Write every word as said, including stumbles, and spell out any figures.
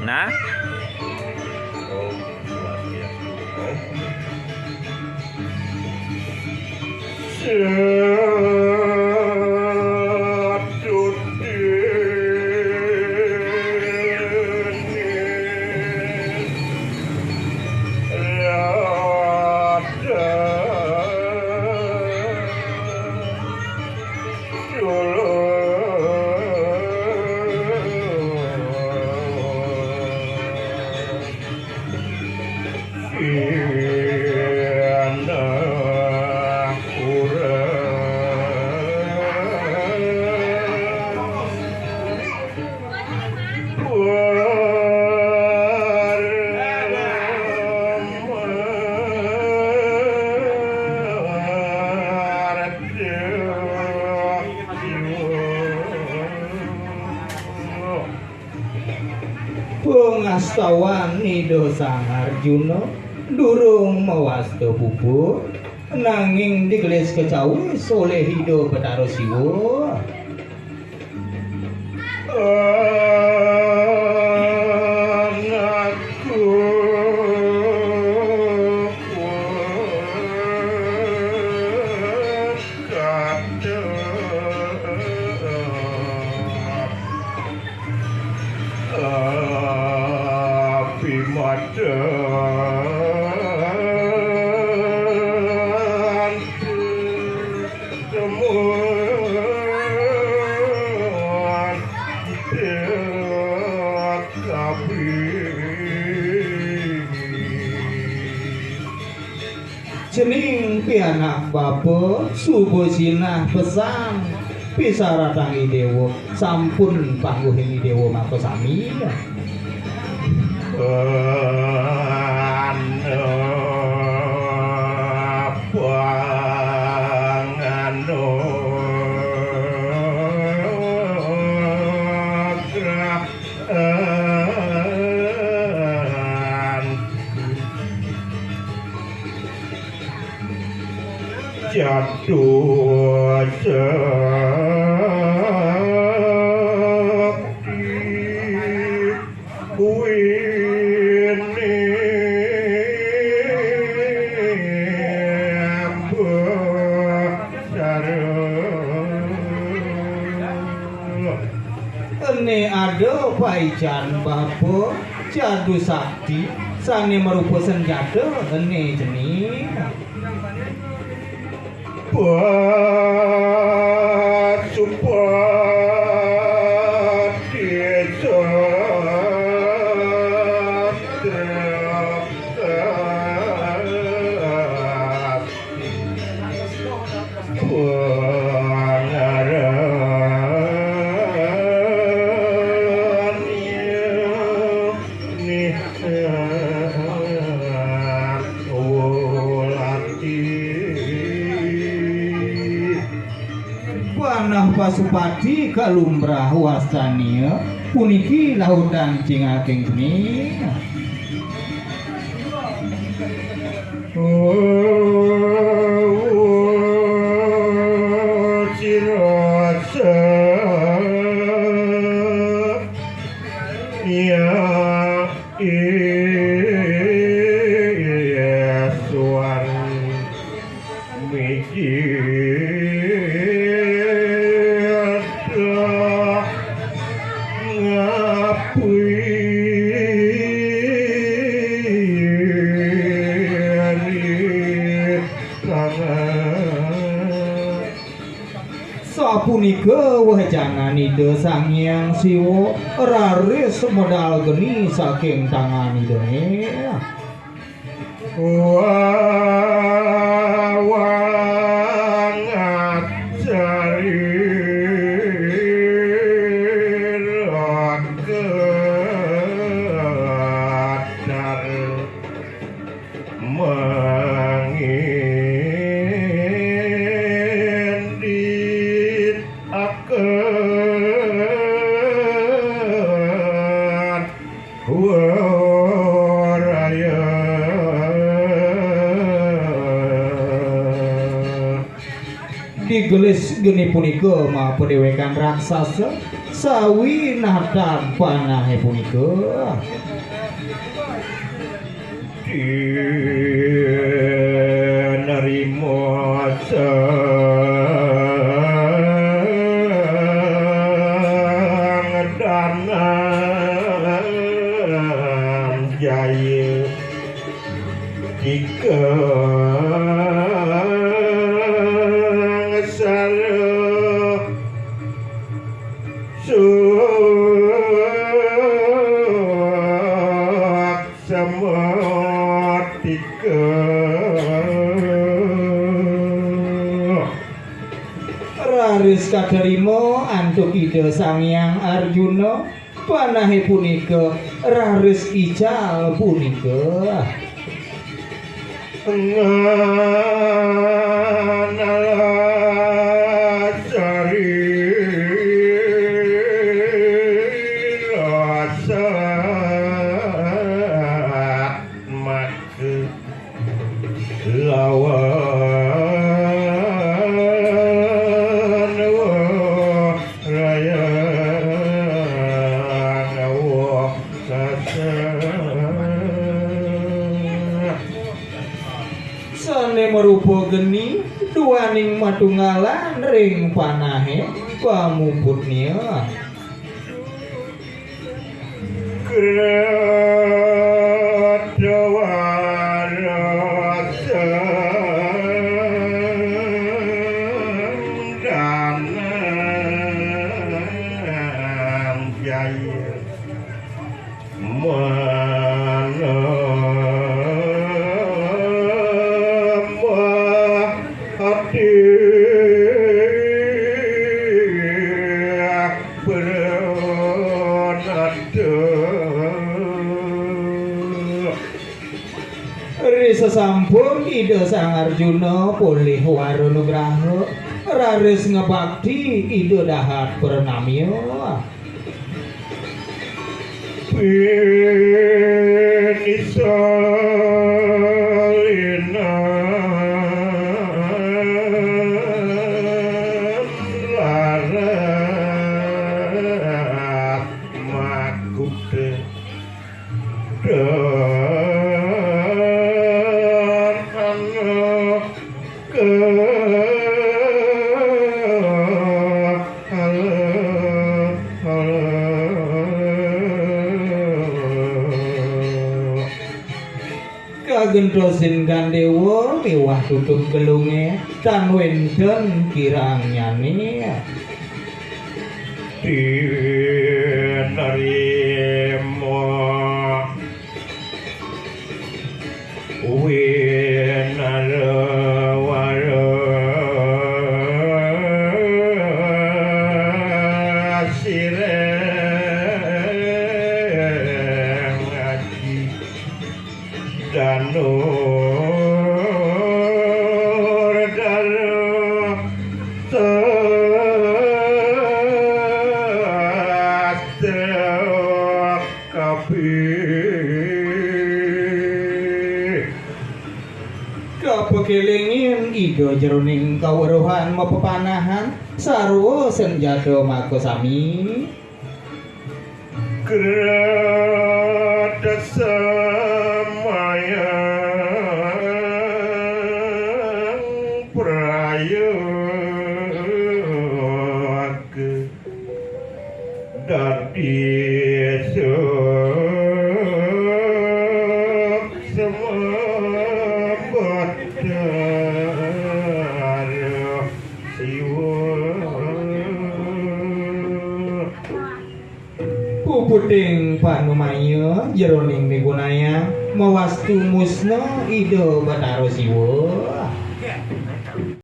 Nah. Pangastawan Ida Sang Arjuna durung mawasta puput, nanging digelis kacawis olih Ida Betara Siwa. Anakku kata api mata temuan tapi cening pianak bapa suba sinah pesan pisaratang I Déwa sampun pangguhing I Déwa maka sami. Panganu jatuh sakti kuwi Ene ada paican bapa jadu sakti sane marupa senjata ene cening. Pasupati Panah Pasupati kalumrah wastania puniki lautan cingaking geni. Sapunika wejangan Ida Sang Hyang Siwa raris medal geni saking tangan Idane. Wawang acari ragadar manginditaken waraya. Digelis geni punika mapadewekan raksasa Sawi natap panahé punika. Tinarima sang Dananjaya. Tigang saruh suksma tika. Raris katarima antuk Ida Sang Hyang Arjuna. Panahé punika raris ical punika. Nganala sari rasa maka lawan wah rayang wah rasa. Sané marupa geni duaning matunggalan ring panahé pamuputnya. Kratawara Dananjaya manamah ati pranata. Risasampun Ida Sang Arjuna polih wara nugraha, raris ngabakti Ida dahat pranamya. Pinisalina laras makuta. Dan anu ke kagentosin Gandéwa miwah tutun gelungé tan wénten kirangnyané. Tinarima winarawara sireng aji. Danur daru sastra kabéh. Kapakélingin Ida jeroning kaweruhan mapepanahan sarwa sanjata makasami. Krata samayang prayoga dadi suksma Batara Siwa. Puputing panumaya jeroning migunayang mawastu musna Ida Batara Siwa.